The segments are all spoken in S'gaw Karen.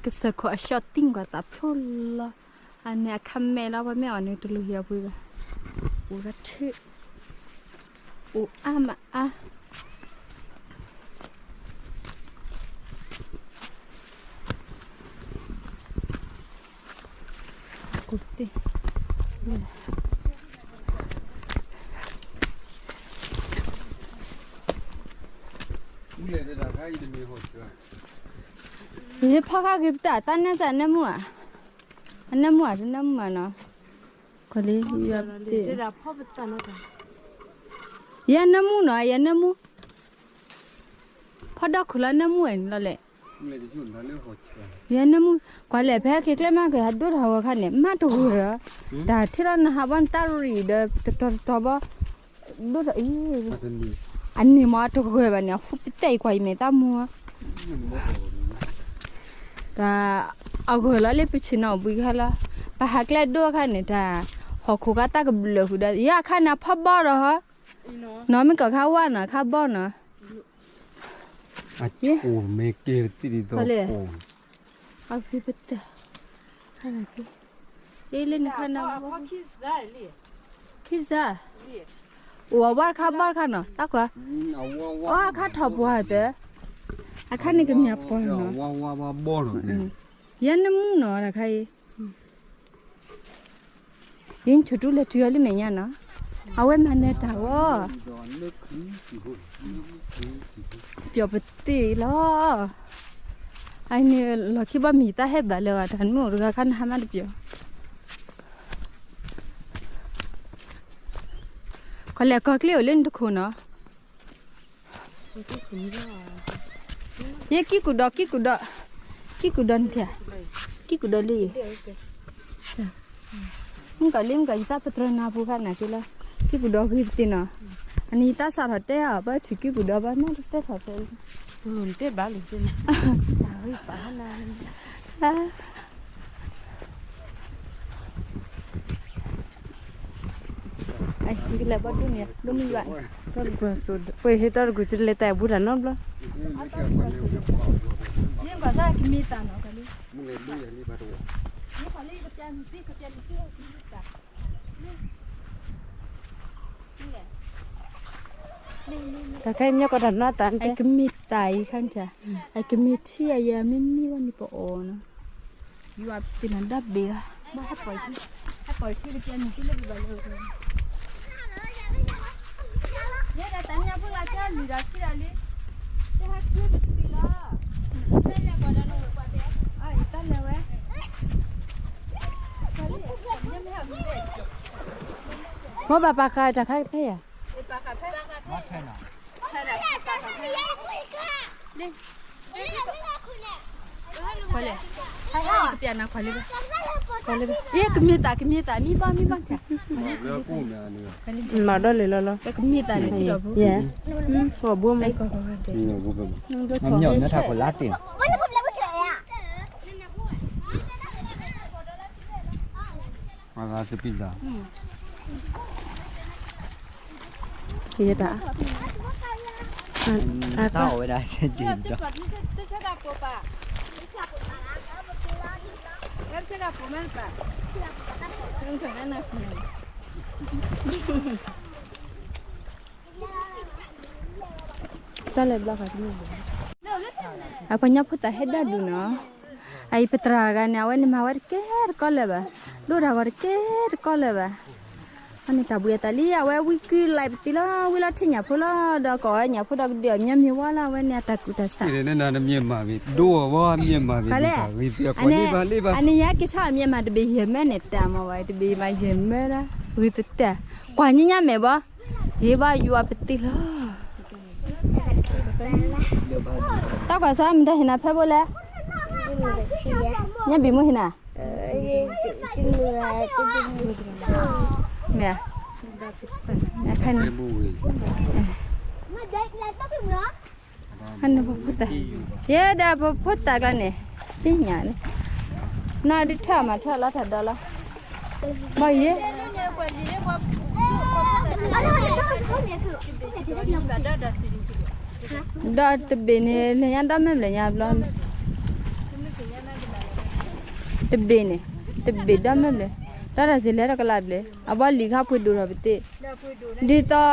ကစၢၢ်ခိၣ်အ short သံကွၢ်သးဖျိလီၤ. အန့ၣ်အခါမဲာ်လီၤ ပှၤမ့ၢ်အီၣ်န့ၣ်တလိၣ်ဟံၣ်အပှ့ၤဘၣ်. အိၣ်ဒၣ်ထၢၣ်, အိၣ်အါမးအါ. ယဖီခါဂ့ၤပတၢ် တၢ်နဲၣ်စၢ်နၢမူဧါ, အနၢမူဧါ တနၢမူမးနီၤ, ခီလံ, ယနၢမူနီၤ ယနၢမူ, ဖီဒီခိၣ်လၢနၢမူဝဲန့ၣ်လီၤလဲၣ်. ယနၢမူ, ကွၢ်လဲၣ် ဖဲဟဲက့ၤကျဲမးက့ၤ ဟးဒိၣ်ထီၣ်ဂီၤခါန့ၣ် မးတဂၢၢ်ဧါ, တၢ်ထံၣ်လီၤနဟးဘီနတၢ်ရံၣ်ဒီး တတီၤတတီၤဘီ, ဒိၣ်ထီၣ်အံၤ, အန့ၣ်မ့ၢ်တဂၢၢ်ဘၣ်န့ၣ် အဟူပတဲအံၤကွၢ်အံၤမဲာ်တၢ်မူဧါ. တၢ်အဂၢၢ်လီၤလၢပဆ့ၣ်နီၤဘှံးခါလီၤ, ပဟးကျဲဒိၣ်အခါန့ၣ် တၢ်ဟီၣ်ခိၣ်ခါတၢ်ကဘျၢၣ်ဃုာ်ဒီး ယအခါန့ၣ်ဖီဘီဒီးဟီ, နီၢ်မ့ၢ်ကီၢ်ခါဝါနီၤ ခါဘီနီၤ, အက့မ့ၢ်က့ၤတံၢ်ဒ်သိးလဲၣ်, အဂ့ၤပတၢ်, လၢနခါနၤ, ခံစၢ်, အိၣ်အဝါတခါဘီတခါနီၤ တၢ်ကွၢ်, အဝါခါထီၣ်ပှၢ်တၢ်, အခါန့ၣ်ကမ့ၢ်အပှၢ်နီၤ, ယနၢမူနီၤတခါအံၤ ယဆိၣ်တူၢ်လဲၤတုၤအီၤလၢမဲာ်ညါနီၤ, အဝဲမၤနၢၤတၢ်ဂီၢ်, ပျီၢ်ပသ့ၣ်လီၤ, အန့ၣ်လီၢ်ခံဘီမ့ၢ်တၢ်ဟဲဘၣ်လၢၤဘၣ် တၢ်နမ့ၢ်အိၣ်တဂၤခါနဟါမးတပျီၢ်, ခီလဲၣ်ကီၢ်ကျ့အိၣ်လၢနတခိၣ်နီၤ ယဲ ကံၢ်ကူၣ်ဒီး ကံၢ်ကူၣ်ဒီး, ကံၢ်ကူၣ်ဒီးနထံၣ်, ကံၢ်ကူၣ်ဒီးလံ, မုၣ်ကီၤလံ မုၣ်ကီၤ ယသးပတြၢၤနၤပူၤခါနၤက့လီၤ, ကံၢ်ကူၣ်ဒီးဂ့ၤပသ့ၣ်နီၤ, အန့ၣ်ယသးစးထီၣ်တဲအီၤ ဘၣ်ထံၣ်ကံၢ်ကူၣ်ဒီးဘၣ်မ့ၢ်တတဲထီၣ်တဲလံ, ပလိၣ်နတဲဘၣ်လံ, တၢ်ဂ့ၢ်ပာ်ဟါနၤ လဲၤဘီဒိၣ်န့ၣ် ဒိၣ်မုၢ်ယွၤ, ပှ့ၤဟ့ၣ်တီတကူၣ်ကလဲၤတၢ်ဘူးတၢ်နီတဘျီ, ယကွၢ်သးကမ့ၢ်တၢ်နီၤကလံ, တၢ်ခဲအံၤမ့ၢ်ကီးတၢ်နီတၢ်တဲ, အကမ့ၢ်တၢ်အံၤခါန့ၣ်, အကမ့ၢ်ထံၣ်အယဲမ့မ့ၢ်ဝဲန့ၣ်ပအီၣ်နီၤ ယွၤပသ့ၣ်နီၣ်ဒၣ်ဘ့ၣ်လီၤ, ဘၣ်ဟဲပိာ်ခံ, ဟဲပိာ်ခံတပျဲန့ၣ် ကလၢဘၣ်လၢ, ယဲဒၣ်တၢ်ညၣ်ဖိလၢကဲလွံၢ်ဒီးထံဒီးလံ, တဟဲခံပသံလီၤ, တၢ်လဲၤဝဲ, မ့ၢ်ဘၣ်ပာ်ဃာ်တၢ်ခါဖဲယၤ, ခွါလဲၣ်, ခွါလဲၣ်, ကပျဲနၤခွါလၢဘၣ်, ခွါလၢဘၣ်, ယကမ့ၢ်တၢ် ကမ့ၢ်တၢ် မံဘၣ်မံဘၣ်တၢ်, မၤဒီးလံလီၤလီၤ, ကမ့ၢ်တၢ်န့ၣ် ယဲ, ဘိမး, မ့ၢ်ထးခိၣ်လါတ့ၢ်, မၤဂၤစပံးတၢ် ကယဲၢ်တၢ်, တၢ်အီၣ်ဝဲဒၣ်စ့ၢ်ကီးဒီး, တၢ်လဲၤဘျီဃာ်တမ့ၢ်ဘၣ်, အပှၤကညီဖိတၢ်ဟဲဒၣ်ဒုးနီၤ, အအံၤပသရၣ်ဂၤန့ၣ် အဝဲန့ၣ်မၤဝဲတကဲတကီလၢၤဘၣ်, ဒိၣ်တၢ်ဂီၤတကဲတကီလၢၤဘၣ် အန့ၣ်တၢ်ဘှံးအသးလံ အဝဲဝံကုလံပသံလီၤ ဝံလီၤထံၣ်ညၣ်ဖိလီၤ ဒီးကိးဝဲညၣ်ဖိဒီးကဒုးအီၣ်မညီမ့ၢ်ဝါလီၤ အဝဲန့ၣ်အတၢ်ကူၣ်တၢ်ဆး, မ့ၢ်မး ဒိၣ်အီၤဝဲမ့ၢ်မး မ့ၢ်တၢ်ဂ့ၤသ့ၣ် အန့ၣ် အန့ၣ်ယဲက့ၤဆၣ်အီၤမ့ၢ်မး တဘ့ၣ်ယဲၢ်မၢန့ၣ် တၢ်မၤဝဲ တဘ့ၣ်မၤယဲၢ်မၢဒၣ် ဂ့ၤသတး ကွၢ်ညါညါမဲာ်ဘီ ယ့ဘၣ်ယွၤပသံလီၤ တၢ်ကွၢ်စၢ် မတၤဟ့ၣ်နၤဖဲဘိလဲၣ်, ညၣ်ဘံၣ်မူဟ့ၣ်နၤ, မ့ၢ်, အခါန့ၣ်, ယဲဒၣ်ပဖိသၣ်ကျါန့ၣ်, က့ညါန့ၣ်, နဒုးထၢမၤထၢလီၤတၢ်ဒီးလီၤ, ဘၣ်ယဲ ဒီးတဘ့ၣ်န့ၣ် လဲၤညါဒီးမ့ၢ်ဘျဲၣ်ညါဘျီန့ၣ်, တဘ့ၣ်န့ၣ်, တဘ့ၣ်ဒီမ့ၢ်ဘျဲၣ်, ဒီးတၢ်စ့လဲၤထီၣ်ကလးဘျဲၣ်, အဘီလံၤခါပှ့ၤဒိၣ်ထီၣ်ပသ့ၣ်, ဒ်သိး,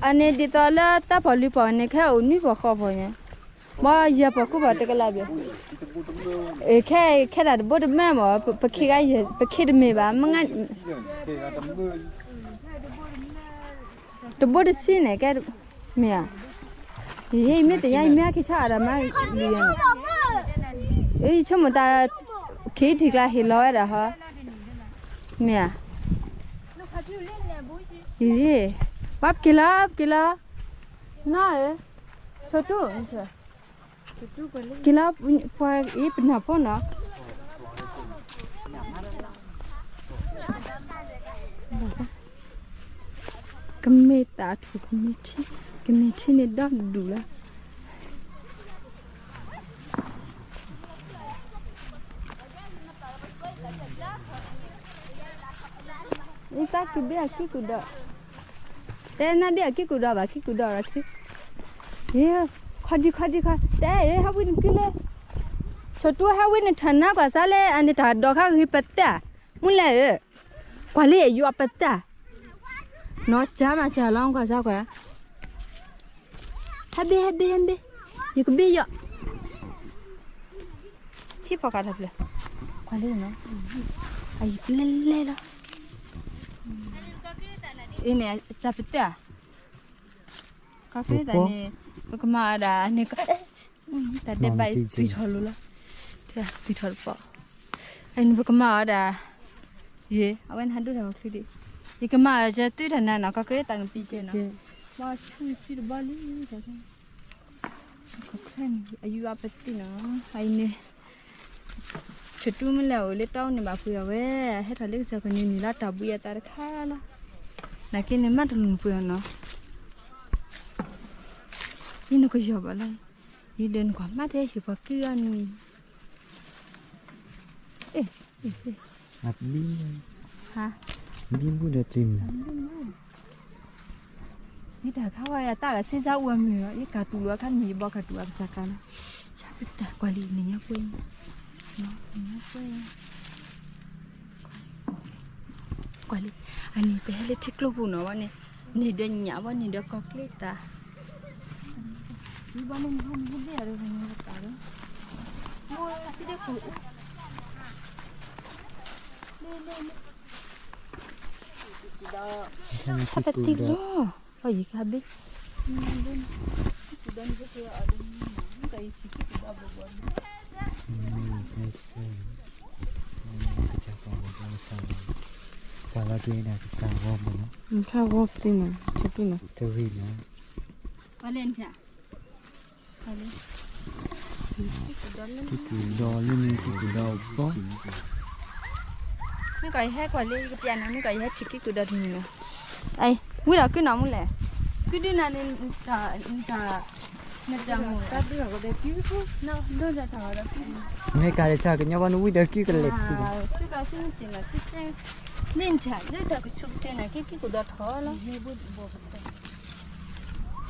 အန့ၣ်ဒ်သိးလၢတၢ်ဖီၣ်လံၤဖီၣ်န့ၣ် ခဲအိၣ်နွံဖီၣ်ဃီဖီၣ်ညါ, ဘီယဲၢ်ဖီၣ်ဃုဖီၣ်တကလးဘျဲၣ်, ခဲ, ခဲတၢ်တဘိတမၢမၢ်, ပခံဂၤယဲၢ်, ပခံတမ့ၢ်ဘၣ်, မ့ၢ်, တဘိတဆံန့ၣ်ကဲ, မ့ၢ်ဧါ, ယမ့ၢ်တညါ ယမ့ၢ်ဟဲက့ၤဆါအီၤဒီးမၤလံၤယဲၢ်န့ၣ်, ယဆိကမိၣ်တၢ်, ခံထံၣ်ကျါဟ့ၣ်လီၤဝဲဒၣ်ဟီ, မ့ၢ်ဧါ, ပှၤပက့ၤလီၤ ပက့ၤလီၤ, နီၢ်ဧၢ, ဆိတူၢ်, က့ၤလီၤ, ပှၤအံၤပနၢ်ဖိနီၤ ကမ့ၢ်တၢ်ထူၣ်ကမ့ၢ်ထံ, ကမ့ၢ်ထံန့ၣ်ဒီဒူၣ်လီၤ. အံၤတၢ်ကဘ့ၣ်အကံၢ်ကူၣ်ဒီး, တဲနၢ်ဒ့ၣ်အကံၢ်ကူၣ်ဒီးဘၣ် ကံၢ်ကူၣ်ဒီးရၤခံ, ခီဒံခီဒံခီ, တဲအ့ၣ် ဟဲဝံနကုလ့, ဆိတူၢ်ဟဲဝံနထၢၣ်နါကွၢ်စါလၢ အန့ၣ်တၢ်ဒိးခါဂ့ၤပသး, မုၢ်လဲၣ်ဧၢ, ကွၢ်လံအယွၤပသး, နီၢ်ကၢမၤစၢၤလီၤကွၢ်စါကွၢ် ဟဲဘ့ၣ် ဟဲဘ့ၣ် ဟဲဘ့ၣ်, ယကဘ့ၣ်ယီၤ, ထံဖီၣ်ဃာ်တၢ်ဖျၢၣ်, ကွၢ်လံနီၤ, အယံၤပလဲလဲလီၤ, အံၤန့ၣ် စၢ်ပတဲ, ကီၢ်ကရ့ၣ်သးန့ၣ် ပကမၤအီၤဒၣ်န့ၣ် တၢ်ဒဲးဘးအံၤ သွံၣ်ထီၣ်လိၤလီၤ, သွံၣ်ထီၣ်တပီၢ်, အန့ၣ်ပကမၤအီၤဒၣ်, ယဲ အဝဲန့ၣ်ဟးဒိၣ်တၢ်ဝဲချုးဒံး, ယကမၤအီၤစၢၤသုတၢ်နါနီၤ ကီၢ်ကရ့ၣ်သးကပံကဲနီၤ, ဘၣ်ဆူၣ်ဆူၣ်တဘီလံ, ကီၢ်ကရ့ၣ်န့ၣ် အယုၢ်အပသံၣ်နီၤ, အအံၤန့ၣ် ဆိတူၢ်မ့ၢ်လဲၤအိၣ်လၢတၢ်အိၣ်န့ၣ်ဘၣ်ပှ့ၤအီၤဝဲ, ဟဲထီၣ်လၢကစၢၢ်ခီန့ၣ် နုာ်လၢတၢ်ဘှံးအသးတခါလီၤ, နာ်က့န့ၣ်မးတလူၤပှ့ၤအီၤနီၤ, အံၤနကယီၤဘၣ်လီၤ, ယဒၢးနကွၢ်မးတဲဟံၣ်ပှၤကံၢ်အီၤန့ၣ်, အ့ၣ်, ဘံဘူၣ်ဒီးပျံၤမုၢ်, ယတၢ်ခါဝဲယတၢ်ဂၤစ့စါအူအမုၢ်လီၤ, ယကၢ်တူာ်လီၤအခါန့ၣ် ယဘီကၢ်တူာ်အကစၢ်ကၢ်လီၤ, ဆၢပတၢ်ကွၢ်လံ နညါပှဲၤ, နညါပှဲၤ, ကွၢ်လံ, အန့ၣ် ပဟဲလၢထံကျိပူၤနီၤဝဲန့ၣ်, န့ၣ်ဒီးညၣ်ဝဲန့ၣ်ဒီးကီၢ်ကရ့ၣ်သး, ဘၣ်န့ၣ်မ့ၢ်ဟဲန့ၣ်ဟဲဘ့ၣ်အီၤဒီးန့ၣ်သးလီၤ, မ့ၢ်သ့ဒ့ၣ်ခိၣ်အူ ဆၣ်ပတံၢ်လီၤ, အယံၤကဟးဘ့ၣ်, ပှၤလီၤက့ၤဒၣ်ကစၢ်ဂီၢ်မ့ၢ်နီၤ, ကစၢ်ဂီၢ်ပသ့ၣ်နီၤ, ဆိတူၢ်နီၤ, တဂ့ၤနီၤ, ကံၢ်ကူၣ်ဒီးလၢန့ၣ် ကံၢ်ကူၣ်ဒီးအပီၢ်, မ့ၢ်ကီးယဟဲကွၢ်လၢယကပျဲနၤ မ့ၢ်ကီးယဟဲထံၣ်ကံၢ်ကူၣ်ဒီးတမံၤနီၤ, အံၤ ဝံၤဒီးကုၢ်နီၤမူလဲၣ်, ကုၢ်ဒုနၤန့ၣ်, နတၢ်မူ, မ့ၢ်ကၤလၢဆၣ်ကညီဘီ နဝံၤဒီးကုၢ်ကလဲၤ, နတၢ်ကဆူကတ့ၢ်နၤ ကံၢ်ကူၣ်ဒီးထီၣ်လီၤ,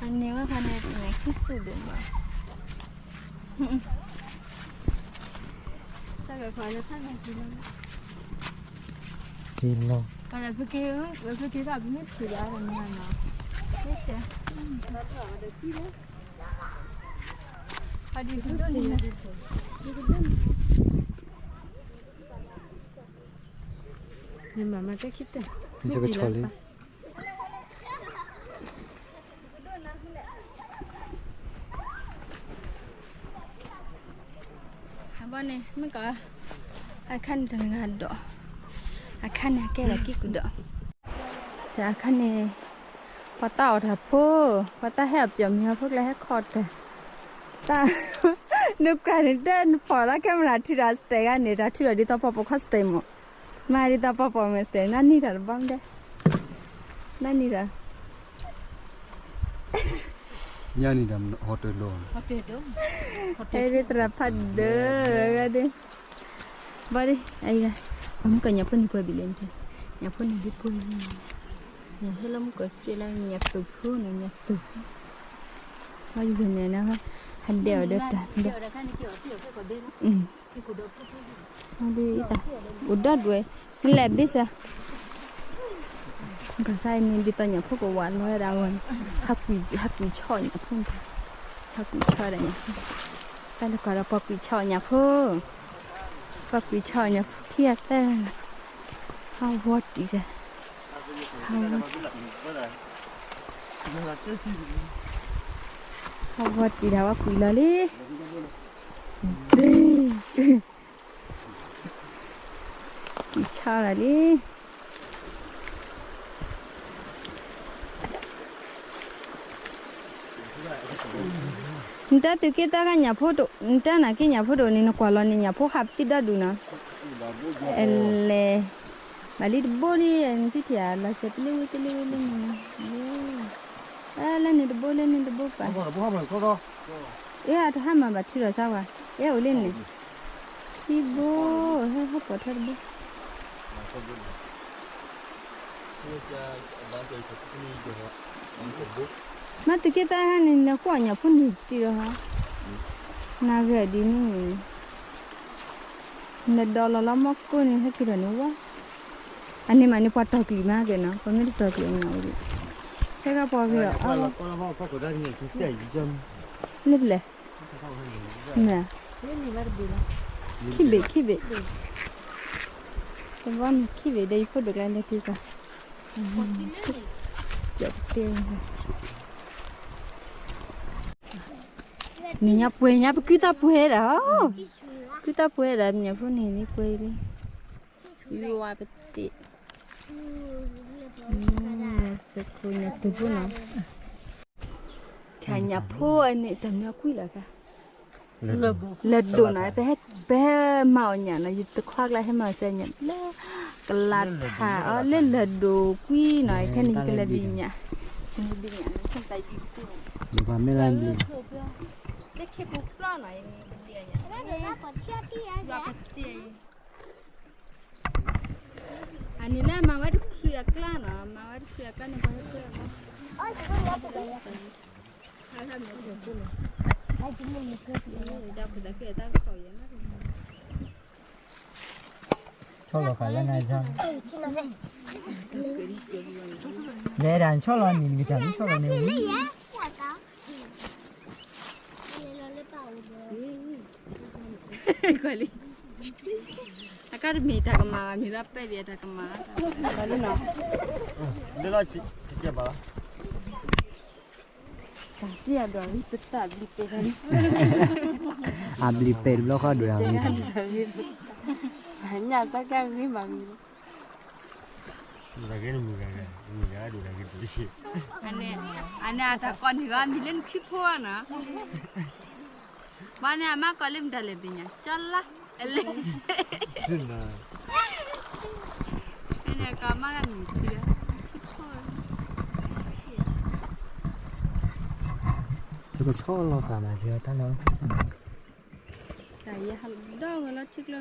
အန့ၣ်ဝဲခါန့ၣ် ခံဆူၣ်ဒိၣ်မး, က့ၤလီၤ, မ့ၢ်မၤမၤတၢ်ခံတၢ်, မ့ၢ်ကဆီလံ အဘီန့ၣ် မ့ၢ်ကီး, အခါန့ၣ်တနဂၤဒီး, အခါန့ၣ်အကဲဒၣ်ကံၢ်ကူၣ်ဒီး, တၢ်အခါန့ၣ်, ပှၤတၢ်အီၣ်တၢ်ဖိ, ပှၤတၢ်ဟဲအပျီၢ်မံၤဟီဖိကျဲဟဲခီၣ်တၢ်, တၢ်, နကွၢ်န့ၣ်တဲနဖီၣ်လၢ camera ထုးဒီး stand ဂၤန့ၣ် တၢ်ထုးဒီးဒ်သိးပှၤပိာ်ခွါ stand မး, မၤဒ်သိးပှၤပိာ်မုၣ် stand နၢ်နံၣ်တၢ်တဘီမ့ၢ်ဒဲ, နၢ်နံၣ်တၢ် ညါန့ၣ်ဒီးဟီၣ်တၢၢ်ဒီး, ဟဲဒ်သရၣ်ဖးဒၢး, ဘၣ်ဒ်, အံၤ, ပှၤမုၣ်ကီးညၣ်ဖိန့ၣ်ပှဲၤဘံၣ်လဲၣ်န့ၣ်, ညၣ်ဖိန့ၣ်ဒ်ပှဲၤ, ညၣ်ဟဲလၢမုၣ်ကီးက့လၢညၣ်သုးဖိန့ၣ် ညၣ်သုးဖိ, ဘၣ်ယဂ့ၤန့ၣ်နၤ, ဒဲးအီၤဒီးတၢ်ဒဲး, ဒ်တၢ်, အိၣ်ဒီဒွဲၣ်, နလဲၤဘ့ၣ်စၢ်, ကစၢ်အံၤန့ၣ် ဒ်သိးညၣ်ဖိကဝးလီၤဝဲဒၣ်အဂီၢ်န့ၣ်, ဟးကွံာ်, ဟးကွံာ်ဆီၣ်ညၣ်ဖိ, ဟးကွံာ်ဆီၣ်ဒၣ်ညၣ်ဖိ, တၢ်လၢကွၢ်ဒီးပှၤကွံာ်ဆီၣ်ညၣ်ဖိ, ပှၤကွံာ်ဆီၣ်ညၣ်ဖိခံဂၤသၢဂၤ, ဟးဝီတံၢ်တၢ်, ဟးဝီ ဟးဝီတံၢ်တၢ်ဝဲကွံာ်လီၤလံ, ဘ့ၣ်, ကွံာ်ဆီၣ်လီၤလံ. နတၢ်သုးက့တၢ်ဂၤညၣ်ဖိတအိၣ်, နတၢ်နာ်က့ညၣ်ဖိတအိၣ်န့ၣ် နကွၢ်လီၤန့ၣ် ညၣ်ဖိဟးပသံၣ်ဒီဒူၣ်နီၤ, အလဲၤ, ဘၣ်လံတဘိလံ, နထံၣ်ထံၣ်ဧါ, လီၤစဲးတလ့ဝ့တလ့ဝ့လၢန့ၣ်, လၢန့ၣ်တဘိလၢန့ၣ်တဘိပၣ်, အ့ အတဟါမၢ်ဘၣ်ထုးထီၣ်စၢ်ဝဲ, အ့ အိၣ်လၢန့ၣ်, ခံဘိ, ဟဲဟဲပိာ်ထွဲတဘိ မ့ၢ်သုးက့တၢ်ဟဲန့ၣ် နကွၢ်ညၣ်ဖိန့ၣ်တံၢ်လီၤဟါ, နဂဲၤဒ်န့ၣ်, နဒီလီၤလီၤမီၢ်ကိၢ်န့ၣ် ဟဲက့ၤဒီးန့ၣ်ဝါ, အန့ၣ်မးန့ၣ် ပှၤတီၤကလံၤမးက့ၤနီၤ, ပှၤမ့ၢ်တတီၤကလံၤအညၣ်အိၣ်ဒံး, ဟဲခါပှၤဂ့ၤအီၤ, လၢပလဲၣ် မ့ၢ်, ခံဘ့ၣ် ခံဘ့ၣ်, တဘီန့ၣ်ခံဘ့ၣ်ဒီး ယဖိဒိၣ်ကျါလဲၤတုၤကီး, ပတဲ, နညါပှဲၤညါ ပကုသၣ်ပှဲၤဒၣ်, ကုသၣ်ပှဲၤဒၣ် ပညၣ်ဖိန့ၣ်လံပှဲၤလံ, ယွၤပသ့ၣ်, စခိၣ်န့ၣ်တုၤဖိနီၤ, ညၣ်ဖိအန့ၣ်တၢ်မ့ၢ်ကွံာ်လီၤသး လၢၢ်ဒိၣ်နီၤ, ပဟဲမၤအီၣ်ညၣ်နီၤ, ယတခွါကျါဟဲမၤအီၣ်စဲညၣ်လၢ ကလၤထးအီၤလၢလၢၢ်ဒိၣ်ကွံနီၤ, ခဲန့ၣ်ယကလဲၤဘံၣ်ညၣ်, ယဘံၣ်ညၣ်န့ၣ် ခဲန့ၣ်ယဘံၣ်ညၣ်, လၢခ့ပူၤပျီနီၤ, ယဘံၣ်ညၣ်, ယွၤပသ့ၣ်, အန့ၣ်လၢမၤဝဲတချုးအကျါနီၤ, မၤဝဲတချုးအကျါန့ၣ် ပှၤဟဲကွၢ်အီၤ, ဆီၣ်လီၤဃာ်လၢနၤ, လဲၤဒၣ်နဆီၣ်လီၤန့ၣ် နကတၢၢ်နဆီၣ်လီၤန့ၣ်ဝံၤ, ကွၢ်လံ, အကါတမ့ၢ်တၢ်ကမၣ်ဘၣ်, မ့ၢ်လၢပဲၣ်ဒံးအတၢ်ကမၣ်လီၤ, လၢလီၤ, တကဲဘၣ် တၢ်တံၢ်အဒိၣ်, အဘျံးပဲာ်တဘျီဃီဒိၣ်တၢ်ဂ့ၤ, ညၣ်စၢ်ကဲဂ့ၤမးဂ့ၤ, အန့ၣ်အတၢ်ကိးန့ၣ်ဂ့ၤ မံၤလၢနခံဖိနီၤ, ဘၣ်န့ၣ်အမါကိးလၢမတၤလဲၣ်သ့ၣ်ညါ, ကၠီလါ, အလဲၣ် န့ၣ်ကမါဂၤမံၤခံ, ကဆီၣ်လီၤဃာ်မးကီတၢ်လီၤ, တၢ်ယဲဟးဒီဂီၤလီၤထံကျိကပၤလီၤ,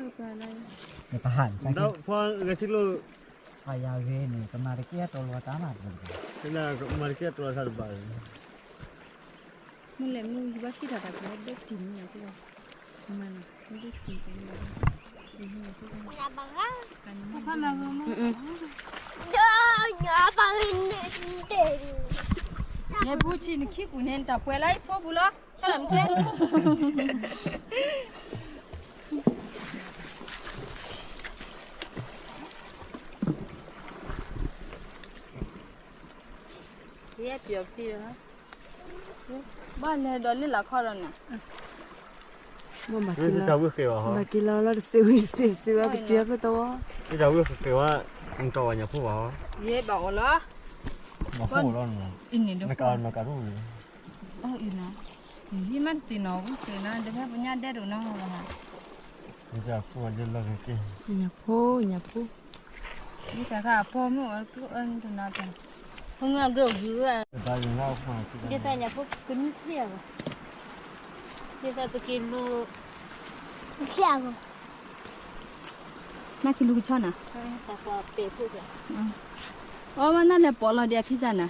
တဟး, ဖဲဂဲၤထံကျိ, အယၤဂ့ၤန့ၣ် ကမၤတကဲတီလီၤတၢ်မး, မၤတကဲတီလီၤတၢ်တဘၣ်, မ့ၢ်လဲၣ်မ့ၢ်ယဘၣ်စံးတၢ်တၢ်ကလၢဒိၣ်တံၢ်မ့ၢ်ညါကလီၤ, မၤနီၤ, မ့ၢ်ဒိၣ်တံၢ်ကလၢ, ယဲဘူးဆံနခံကူၣ်န့ၣ် တၢ်ပှဲၤလၢယဖိပူၤလီၤ, ဆီၣ်လီၤမ့ၢ်ကျဲ ယဲပျီၤသံလီၤ, ဘၣ်လဲၤဒီးလၢလာ်ခီဒီးနၤ, ဘၣ်က့ၤလီၤလီၤတစဲးဝံၤတစဲး စဲးဝဲ ပတံၤလီၤဖျိတဝီ, တဝံၤဃ့ဝဲ, နတဝီညၣ်ဖိဘၣ်, ယဲဘၣ်အီၤလီၤ, နကးနကးဒိၣ်န့ၣ်, အီၤအံၤနီၤ, ယမ့ၢ်တသ့ၣ်နီၣ်ဝံၤဃ့နီၤ တဖဲပညါဒဲးဒိၣ်နီၤ, ညၣ်ဖိ ညၣ်ဖိ ယတၢ်ခါအဖီမုၣ်အကျိအၢတနီၤတၢ်, ဖိမုၣ်အဂ့ၢ်အိၣ်ယူၤဝဲ, ဒ်သိးညၣ်ဖိကနုၢ်ဖျဲၣ်အဂီၢ်, ဒ်သိးပက့ၤလူၤ, ဖျဲၣ်အဂီၢ်, နက့ၤလူၤကဆီနၤ, တၢ်ကွၢ်ပဲာ်ဖိ, အီဝဲနလဲၤပိာ်လီၤဒံးအခံစၢ်နၤ,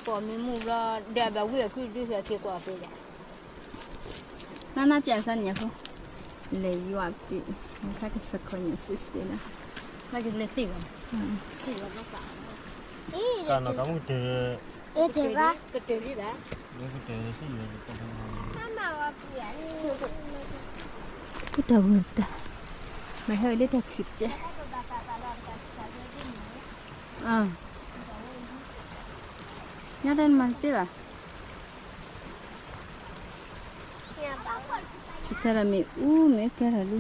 ပိာ်မုၢ်မုၢ်ဘျီ, ဒီးဘၣ်ဝံၣ်အခုဒုးက့ၤကွၢ်ပဲာ်ဒီး အ နနၢ်ပၠးစၢ်ညါဖိ, လဲၤယွၤပ့ၢ်, တၢ်ကဆၢခီညါစ့စ့လၢ, တၢ်ကလဲၤသ့ၣ်ဂီၤ, ကတၢၢ်လံဘၣ်, ကတၢၢ်လံဘၣ်, ကတၢၢ်ဝဲတၢ်, မၤဟဲဝဲလၢတၢ်ခံးကဲ, ညါတၢ်နမၤတသ့ဘၣ် ဆူၣ်ထဲဒီးမ့ၣ်အူမ့ၢ်ကဲထီၣ်လံ,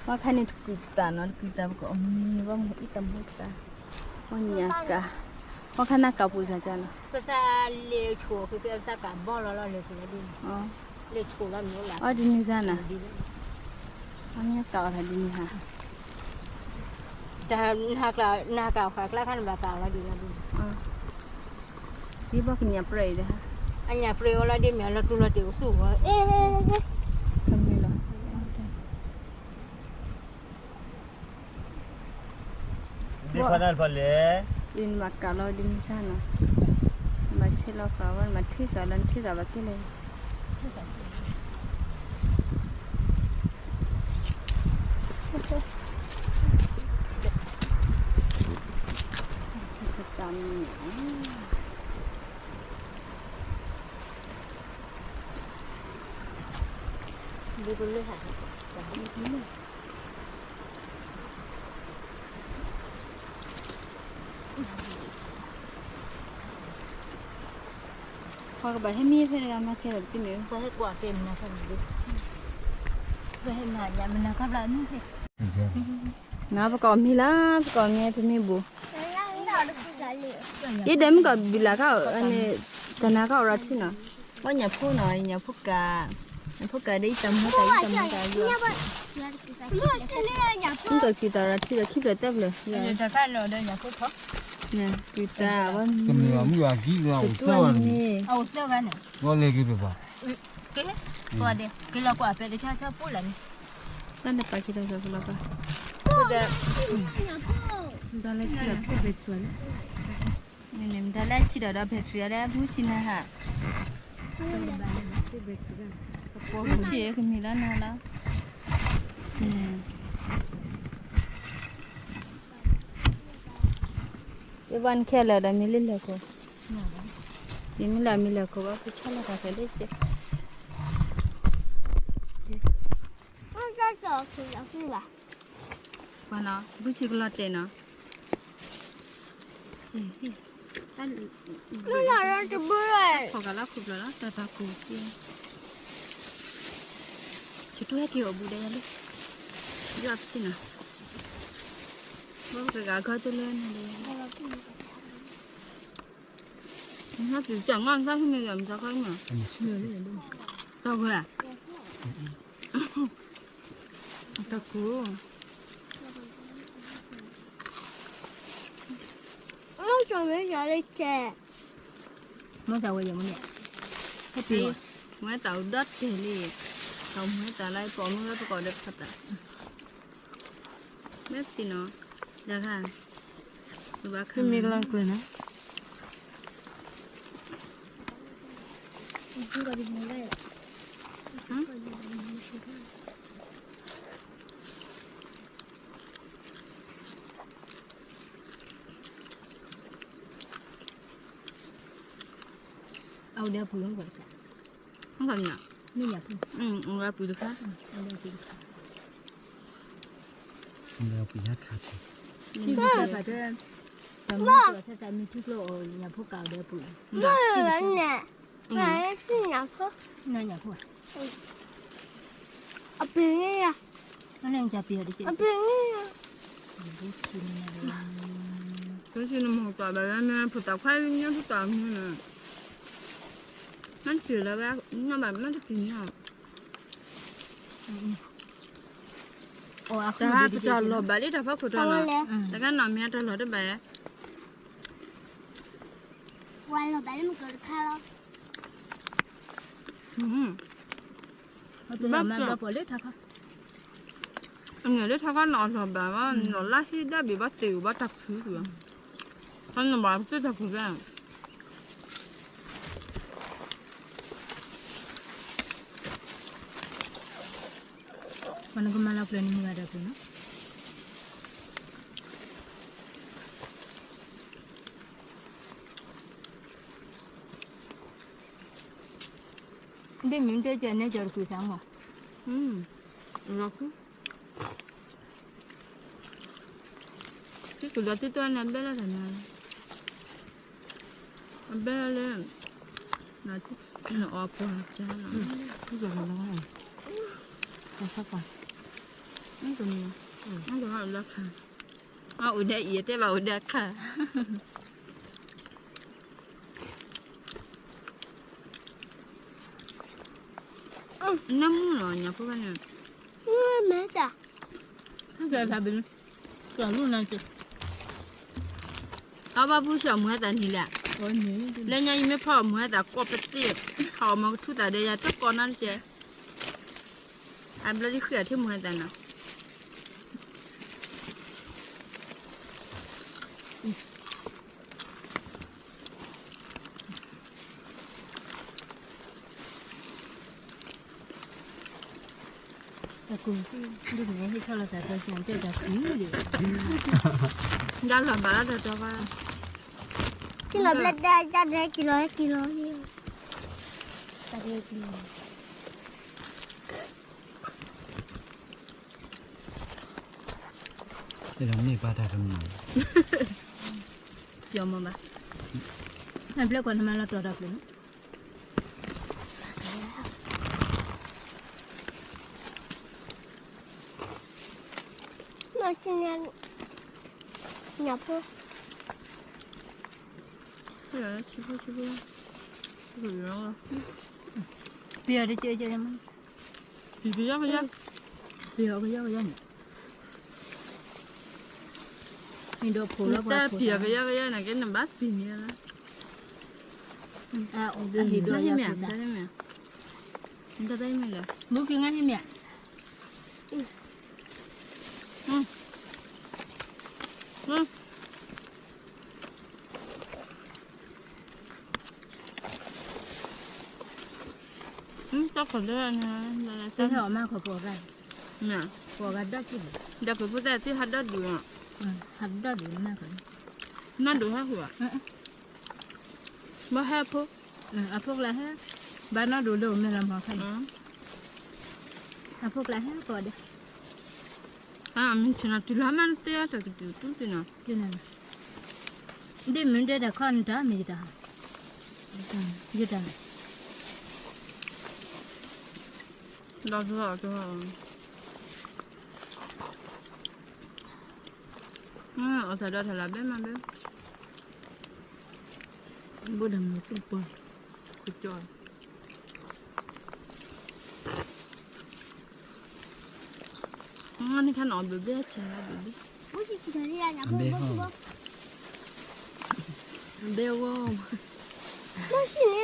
ဝဲခါန့ၣ်တကုာ်သးနီၤ တကုာ်သးပကအီၣ်မ့ၤဘၣ်မ့ၢ်အံၤတမူသး, ပှၤညၣ်ကၤ, ပှၤခါနၢ်ကၤပူၤစၢ်ကၢ်နီၤ, ပသးလဲၤဆိၣ်က့ၤပသးကၤဘီလီၤလီၤလဲၤဆိၣ်လီၤဒ်န့ၣ်, လဲၤဆိၣ်လီၤမ့ၢ်လၢ, အီဒ်န့ၣ်စၢ်နီၤ, အီညၣ်ကၤအီၣ်ထီၣ်ဒ်န့ၣ်ဟါ တၢ်နဟးကၢ်အီၣ်ဃာ်ကျါခါန့ၣ်ဘၣ်ကၢ်အီၣ်လီၤဒ်လီၤဒ်န့ၣ်, ဒ်ဘၣ်ကညၣ်ပြဲအံၤဒီး, အညၣ်ပြဲအီၤလီၤဒ်မ့ၢ်အလီၤတူၢ်လီၤတ့ၢ်အိၣ်သူၣ်ဂီၤ, အဲ, ကမ့ၢ်လီၤ, ဒ်ဖးနၢ်တဖၣ်လဲၣ်, ဒ်နဘၣ်ကၢ်လီၤဒ်မ့ၢ်ဆါနီၤ, နဘၣ်ဆဲးလီၤဃာ်ဝဲ နဘၣ်ထံၣ်ဃာ်လီၤ နထံၣ်ဃာ်ဘၣ်က့ၤလဲၣ် ပှၤကဘၣ်ဟဲမံဖဲတဂၤမၤကဲဒီးပတမ့ၢ်, ပှၤဟဲကွၢ်ကဲမနၤခါဘျီ, ပှၤဟဲမၤညၣ်မနၤခါဘျီမံဖဲ, နပကအီၣ်မ့ၤလၢ, ပကအီၣ်မ့ၤတမ့ၢ်ဘိ, ယဒဲမ့ၢ်ကီၢ်ဘံလးခါ, တနၤခါအီၣ်ရၤထံနီၤ, ပှၤညၣ်ဖိနီၤ, ညၣ်ဖိကး, ညၣ်ဖိကးဒီးအံၤတမူတၢ်, အံၤတမူတၢ်, မ့ၢ်ကီၢ်ကံၢ်တၢ်ရၤထံဒီးခံဖျၢၣ်သၢဖျၢၣ်, ကံၢ်တၢ်, ကမ့ၢ်ဘၣ်မုၢ်အကံၢ်လီၤအိၣ်သၢဂၤန့ၣ်, အိၣ်သၢဂၤန့ၣ်, ကလဲၤက့ၤပပှၤ, က့ၤလီၤကွၢ်ဖဲတဆါဆါပူၤလၢန့ၣ်, တၢ်န့ၣ်ပာ်က့ၤတၢ်ကလီၤပာ်, တၢ်လဲၤဆံဒီးဖိးဘဲထရံန့ၣ်, မတၤလဲၤဆံဒီးဒီး battery ဒီး မူဆံနၤဟး, ကပိာ်မူဆံကမံၤလီၤနၤလီၤ, ယဘၣ်နခဲလၢာ်ဒီးမ့ၢ်လၢလဲၤခိၣ်, ယမ့ၢ်လၢမ့ၢ်လဲၤခိၣ်ဘၣ် ကဆီလီၤသးဖဲလၢကဲ, ပှၤနီၤ ဘုဆံကလီၤတဲာ်နီၤ, တဘု, ဖီၣ်ကလီၤခိၣ်ဖျၢၣ်လီၤ တၢ်တၢ်ကူၣ်, ယတူၢ်ဟဲက့ၤအီၣ်ဘူးဒီးယၤလံ, ယီၣ်ပစံနီၤ, ဘၣ်ပကဂၤခီတလၢနၤဒီး, နဟဲက့ၤကၢ်ငါတၢ်ဟံးန့ၢ်ယၤမတၤခီမး, တၢ်ဝဲ, တၢ်ကူၣ် မိၢ်သးဝဲယၤမ့ၢ်န့ၣ်, ဟဲပ့ၤ, မ့ၢ်တၢ်အိၣ်ဒီတ့ၢ်လံ, တၢ်အိၣ်မူတၢ်လၢပအီၣ်မ့ၢ်ဝဲပကီၢ်ဒီးပခီတၢ်, မ့ၢ်ပတံၢ်နီၤ, ယၤခါ, တမ့ၢ်ကလီၤကျၢၤနီၤ, အဝဲဒၣ်ပှ့ၤလီၤ, မ့ၢ်ညၣ်ဖိ, အဝဲပှ့ၤတခါ, အဝဲပှ့ၤတခါ, ပှ့ၤတခါ, တၢ်မ့ၢ်ကျိၤဖဲသးမ့ၢ်ထံကျိအီၤ ညၣ်ဖိကးအီၤဒီးပှ့ၤ, ညၣ်ဖိ, အပ့ၤန့ၣ်ယၤ, အပ့ၤန့ၣ်ယၤ, ပထံၣ်နမီၢ်ကီၢ်ဘၣ်လၢနဖိသၣ်ခွါညါဖိတၢ်မုၢ်န့ၣ်, နစၢၤလၢၤဘၣ်, နဘၣ်မ့ၢ်တပ့ၤန့ၣ်, တၢ်ပတၢ်လီၢ်ဘၣ်လံတၢ်ဖီခိၣ်တီနီၤ, တကးနီၢ်မ့ၢ်တၢ်လီၢ်တဘၣ်, ပှၤလီၢ်ဘၣ်လၢမုၢ်ကီၢ်တခါလီၤ, ဘၣ်, အန့ၣ်လၢထါခါနီၢ်အလီၢ်ဘၣ်မး နီၢ်လါဟ့ဒၣ်ဘ့ၣ်ဘၣ်တ့ၢ်ဘၣ်တၢ်ဖုးကွံာ်, ခါနီၢ်ဘၣ်ပတၢ်ဖုးဘၣ် ဘ�ၣ် ပှၤနကမၤလီၤကျၢၤန့ၣ်မုၢ်ဂၤဒီးပူၤနီၤ. ဒ်မ့ၢ်တဲကဲန့ၣ် ကၠီတကွံာ်သးမီၢ်, လီၤခူ, ကလီၤတံၢ်တၢ်န့ၣ် အဘဲလီၤတၢ်န့ၣ်, အဘဲလီၤလၢ, အီၤပှၤကါလီၤ, လီၤခါ, လီၤခါ, အအိၣ်ဒၣ်အံၤ တဲဘၣ်အိၣ်ဒၣ်ခါ နမူနီၤ ညၣ်ဖိဘၣ်န့ၣ်, မဲတၢ်, ကဲတၢ်ဘၣ်, ကဲလူနၤက့, အဘၣ်ပူၤဆှၢမုၢ်ဟဲသးနံၤလဲၣ်, လၢညါယမ့ၢ်ဖီအီၣ်မုၢ်ဟဲသးကိးပသ့ၣ်, ဖီအီၣ်မၤကထူသးဒီးယၤတကိးနီတစဲး, အဘျီဒ်ဃ့အထံမုၢ်ဟဲသးနီၤ တၢ်ကူၣ်, ဒ်န့ၣ်ဟ့ၣ်ထီၣ်လီၤတၢ်ကီဆၢ တဲတၢ်ကူၣ်လံ, ဒၣ်လီၤဘၣ်လီၤတၢ်တီဘၣ်, ကလီၤဘျၢတၢ် တၢ်ဒဲကလီၤ ကလီၤ, တၢ်ဒဲကလီၤ တမ့ၢ်ဘၣ်တၢ်တမံၤ, ပျီမးဘၣ်, နဘျၢကွၢ်နမၤလီၤတီၤတၢ်ပျၢၤန့ၣ်, ညၣ်ဖိ, ပျီတကဲကဲမး ပံၤကယီကယီ, ပံၤအီၤကယီကယီန့ၣ်, မ့ၢ်တၢ်ပံၤအီၤကယီကယီန့ၣ် ကဲနဘၣ်ပံၤန့ၣ်လီၤ, ဟံၣ်ဒီးယၤဖးဒိၣ်, မ့ၢ်လဲၣ်, ဘူးက့ၤငါဟံၣ်မ့ၢ်ဧါ တၢ်ခီၣ်ဒၢန့ၣ်, တၢ်ဟဲအီၣ်မးခီၣ်ပှီၤဂၤ, ပှီၤဂၤဒီးက့ၤ, ဒီးကဖိသၣ်သ့ၣ်ဟးဒီဒူၣ်, ဟးဒီဒူၣ်မးခီၣ်, မးဒိၣ်ဟဲဟူး, ဘၣ်ဟဲဖိ, အဖိကျါဟဲ, ဘၣ်နီၢ်ဒိၣ်လၢအိၣ်မဲာ်လီၤမၤခါန့ၣ်, အဖိကျါဟဲကီးဒီး မ့ၢ်ဆ့ၣ်နီၤ တုၤလီၤမးနတဲတၢ်ကတုၤတူၢ်သ့ၣ်နီၤ, ဒ်မ့ၢ်တဲတၢ်ခီနတၢ်မ့ၢ်ယတၢ်, ယတၢ်, ဒီးတ, အီၣ်တၢ်ဒီးတၢ်လၢဘဲမးဘဲ, ဘိဒၣ်မ့ၢ်တူၢ်ပှၤ, ကကၠီ နခါနီၤဘျီဘျီဆါဘျီဘျီ, ဘဲဝီ,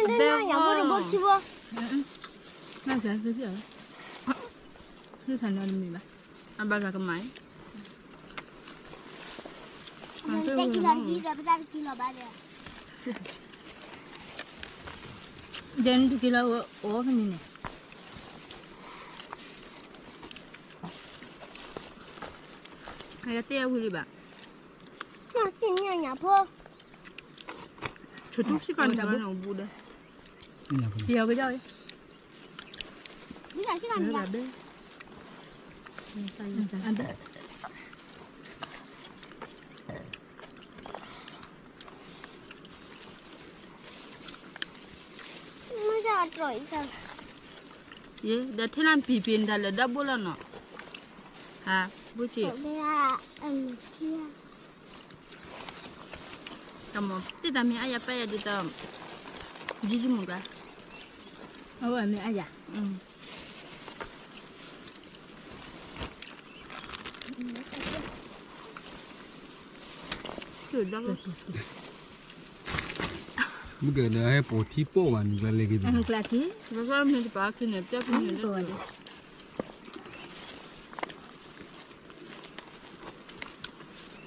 ဘဲဝီ, နဆါက့ၤ, နဆါန့ၣ်အီၤတမ့ၢ်ဘၣ်, အဘၣ်ကမၤအံၤ ဒဲနတက့ၤလီၤအီၤဖဲန့ၣ်န့ၣ်, အတဲအဝံၤလံဘၣ်, ဆ့ၣ်ညါဖိ, ဆ့ၣ်တူၢ်စံးကီးန့ၣ် ဘူးဒီး, ပယီၤကယီၤ, ဒီးထဲလၢပံၤပံၤနတၢ်လၢဒီဘိလီၤနီၤ, ဟး, ဘိဆ့ၣ် တၢ်မၤတ့ၢ်တၢ်မ့ၢ်အါယၤပၢ်ယၤဒ်သိး, ယံယံမုၢ်ကျါ, အဝဲမ့ၢ်အါယၤ, မုၢ်ကနၢဟဲပိာ်ထံပိာ်ဘၣ် နုာ်ကျါလဲၤက့ၤ, နုာ်ကျါက့ၤ, ဘၣ်မ့ၢ်တပာ်က့ၤန့ၣ် ပျဲပူၤန့ၣ်, ဒီး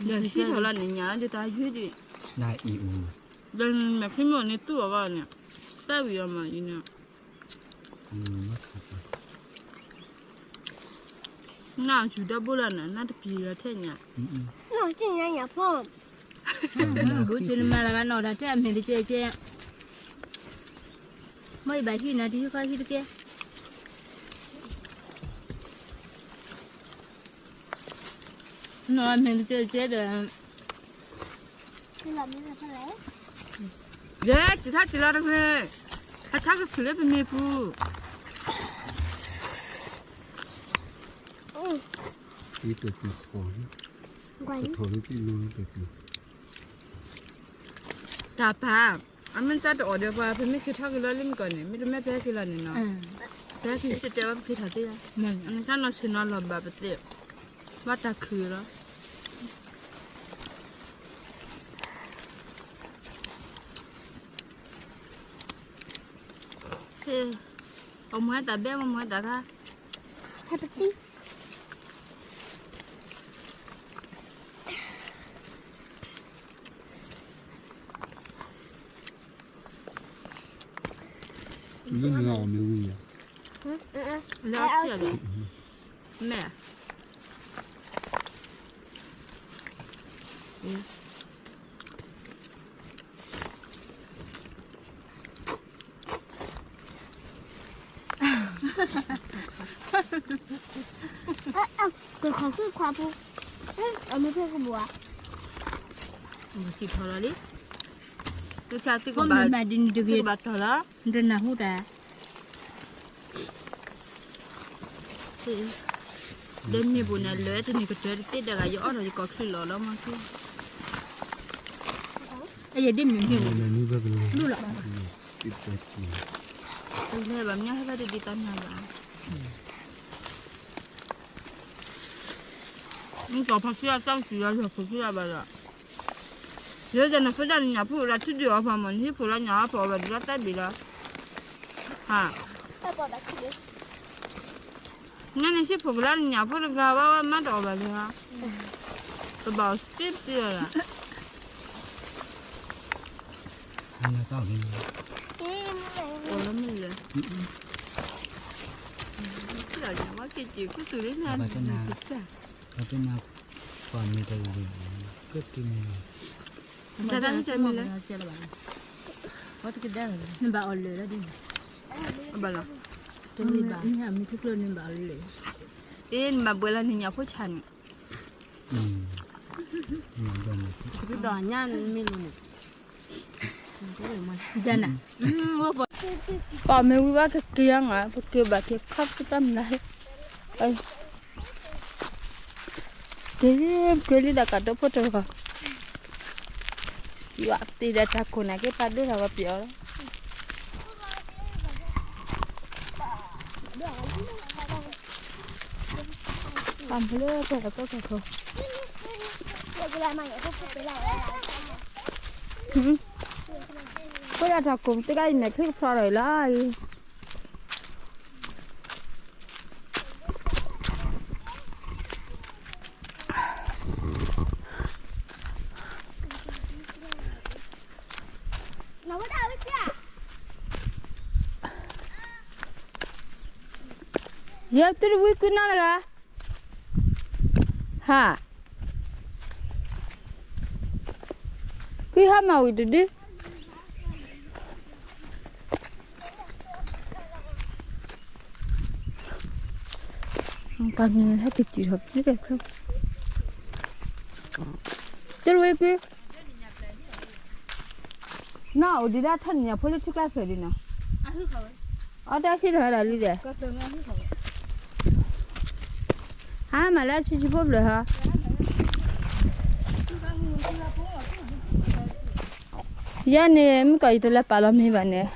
ဟံးထီၣ်လၢန့ၣ်ညါ ဒ်တၢ်ယွၤဒ်, ဒီးမဲာ်ဖံးမိၢ်န့ၣ်တူၢ်အဂီၢ်န့ၣ်, တၢ်ဝံၤအီၤမးအံၤန့ၣ်, မ့ၢ်ခါပှၤ, နၢ်စူၤဒီဘိလီၤနၤ နၢ်တပျံၤလီၤထဲညါ, နၢ်စူၤညါညါဖိ, ဘူးဆူနမၤလၢဂၤနီၢ်တၢ်ထဲအမဲာ်တကဲကဲ, မ့ၢ်ယဘၣ်ဟံၣ်နၤတဟံၣ်ခီဟံၣ်တကဲ, နီၢ်အမဲာ်တကဲကဲဒီး, ယဲ စံးထီၣ်စံးလီၤတဂ့ၤ, ဟဲထီၣ်ကချုးလၢပမ့ၢ်ပူၤ တၢ်ပၢ်, အမ့ၢ်တၢ်တအီၣ်ဒီးပှၤ ပမ့ၢ်က့ၤထီၣ်က့ၤလီၤလၢမုၢ်ကီၢ်န့ၣ် မ့တမ့ၢ်ပဟဲက့ၤလီၤန့ၣ်နီၤ, ပဟဲက့ၤတဲဘၣ်ပက့ၤထီၣ်သ့ၣ်, အမ့ၢ်တၢ်နီၢ်ဆ့ၣ်နီၤလီၤဘၣ်ပသ့ၣ်, ဘၣ်တၢ်ခုးလီၤ. အီၣ်မူဟဲတၢ်ဘဲ မ့ၢ်မူဟဲတၢ်ခါ, ဟဲပသံ လၢနဂၤအီၣ်မ့ၢ်ဝံၤယၤ, လၢအီၣ်ကဲဒီး, မဲာ် ကခီၣ်ဃုခွါဖိ, အမ့ၢ်ဖိကဘိၣ်ဧါ, စံးထီၣ်လီၤလံ, သုခါသုကဘၣ်, သုကဘၣ်ထီၣ်လီၤ, နတနၢ်ဟူတၢ် ဒီးမ့ၢ်ဘိၣ်န့ၣ် လၢတနံၤကတၢၢ်တသ့ဒီးဂၤ ယအီၣ်ဒီးယကိးချုးလီၤလီၤမးက့, အယဒ်မ့ၢ်မ့ၢ်ဘိၣ်, ဒူၣ်လီၤ, လဲၤဘၣ်မညါဟဲဘၣ်တဒ်တၢ်နၤဘၣ်, မ့ၢ်ကီးဖးဆံအတၢ်စံးလီၤ ယဖိဆံအဘၣ်ဒီး, ယဲယနဖိဒၣ်နညၣ်ဖိလၢထံဒုးအီၤဖးမး နဟံၣ်ဖိလၢညၣ်အီၣ်ဖးအီၣ်ဘၣ်ဒုးလီၤသၢဘ့ၣ်လီၤ, ဟါ ညါန့ၣ်ဟံၣ်ဖိကလၢနညၣ်ဖိတဂၤဘၣ်ဝဲမးတအီၣ်ဘၣ်လၢၤ, ပဘၣ်အီၣ်စ့ပသ့လီၤ, အီၣ်လၢမုၢ်လၢ်, ပှၤမ့ၢ်တဂ့ၤ, တၢ်တမ့ၢ်လၢ, နဘၣ်အီၣ်လၢာ်လီၤဒ်န့ၣ်, ဘၣ်လီၤ, မ့ၢ်မ့ၢ်ထူၣ်ကျိနဘၣ်အီၣ်လၢာ်, အ့ နဘၣ်ဘှဲလီၤနညၣ်ဖိဆါန့ၣ်, ဒီးညါမ့ၢ်လိၤန့ၣ် ယနၤ, ပှၤမ့ၢ်ဝံၤဘၣ်ကက့ၤအီၤ ပက့ၤဘၣ်က့ၤခီဖျိတၢ်မနုၤလဲၣ်, က့ၤလံ က့ၤလံဒီးကးဒိၣ်ဖိတဂီၤ, ယွၤသ့ဒီးတၢ်ကိၢ်န့ၣ် က့ၤပာ်ဒိၣ်ထီၣ်ဝဲပျီလီၤ, ပှၤမ့ၢ်လၢပှၤကီၢ်ကီၢ်ခိၣ် ဖိဒၣ်တၢ်ကိၢ်သ့ၣ်ကါအံၤ မဲာ်ချံကဖျီထီၣ်အံၤလီၤအံၤ, ယဲၢ်တုၤတဝံကွံာ်နီၢ်တဂၤ, ဟါ, ကွံာ်ဟါမၢ်ဝံၤတဒု ပှၤမ့ၢ်ဟဲက့ၤတုၤထီၣ်ဖဲန့ၣ်, တုၤတဝံကွံာ် နီၢ်အိၣ်ဒံးဒၣ်ထီၣ်နံၣ်ညါဖိလၢထံကျါဖျၢၣ်ဒံးနီၤ, အတၢ်ဟံၣ်ထီၣ်ဝဲဒၣ်လံဒီး, ဟါမးလၢဆံးဆံးဖိဖျၢၣ်ဟီ, ယဲန့ၣ် မ့ၢ်ကီးယတလဲၤပာ်လီၤမ့ၢ်ဘၣ်န့ၣ်,